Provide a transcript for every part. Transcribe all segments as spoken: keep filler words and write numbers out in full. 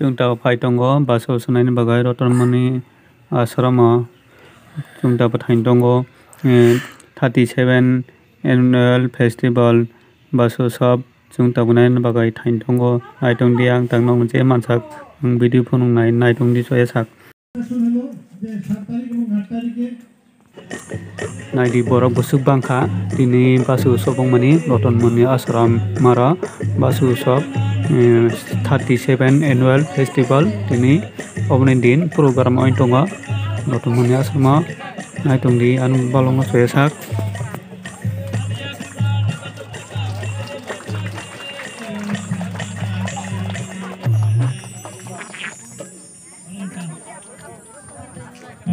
Chwng tabuk phai tongo, Basu swnaini bagwi Rotonmoni ashram o. Chwng tabuk thani tongo, eh, thirty seven annual festival Basu Utsav. Chwng tabuk naina bagwi thani tongo. Naitong di, ang tangno je mansak, ang video phunuk nai, naitong di soya sak. Naidi borok bwswk bangkha tini Basu Utsav wngmani Rotonmoni ashram maro Basu Utsav, eh, thirty seven annual festival tini oboni din program oi tongo Rotonmoni ashramo. Naitong di, ang balokno soya sak.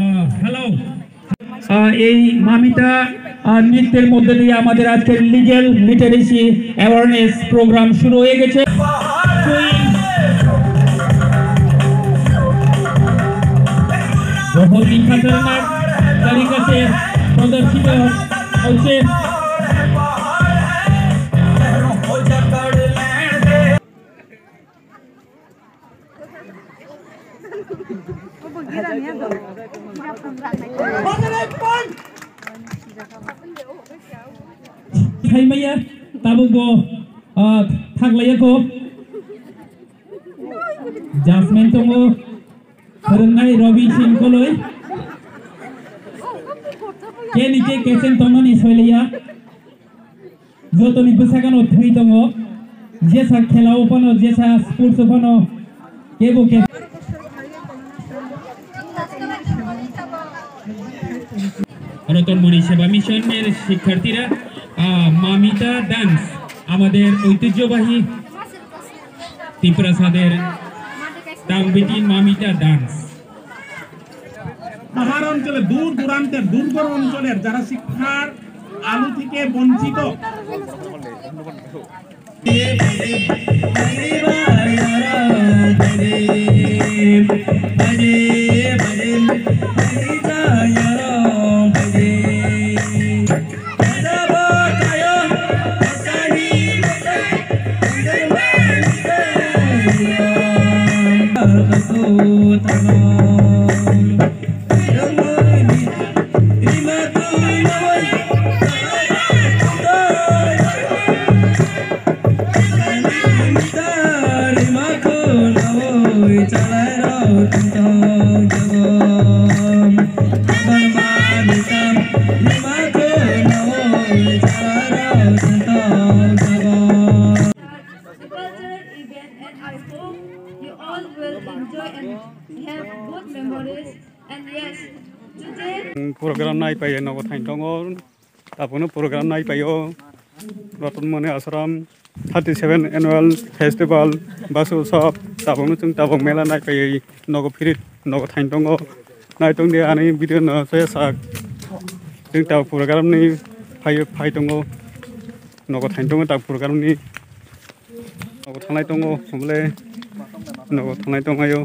আহ, হ্যালো। আহ, এই মামিতা, আহ, নৃত্যের মধ্যে দিয়ে আমাদের আজকের legal literacy awareness programme শুরু হয়ে গেছে। बहुत ही खतरनाक तरीका से प्रदर्शित होते। Khaimaya tabuk bo, ah, thaklaiya kho. Jasmine tongo, phwrwngnai Robi Singh Koloi. Keni ke kecheng tongmani soilaiya. Jotoni bwsakano thwi tongo, jesa khelao phano, jesa sports o phano, kebo ke. Ratanmani সেবা মিশনের শিক্ষার্থীরা, আহ, মামিতা ডান্স, আমাদের ঐতিহ্যবাহী তিপ্রাসাদের টাংবেটি মামিতা ডান্স। পাহাড় অঞ্চলে, দূর দূরান্তের দুর্গম অঞ্চলের যারা শিক্ষার আলো থেকে বঞ্চিত, Cultural event, and I hope you all will enjoy and have good memories. And yes, today program nai pai nogo thain tongo. Tabukno program nai paio. Rotonmoni Ashram thirty seven annual festival Basu Utsav. Tabukno chwng tabuk mela nai paiwi nogo phiri nogo thain tongo. Nai tong di ani video no soya sak. Chwng tabuk program ni phai phai tongo. Nogo thain tongo tabuk program ni. Nogo thanglai tongo, hwnle nogo thanglai tonglaio.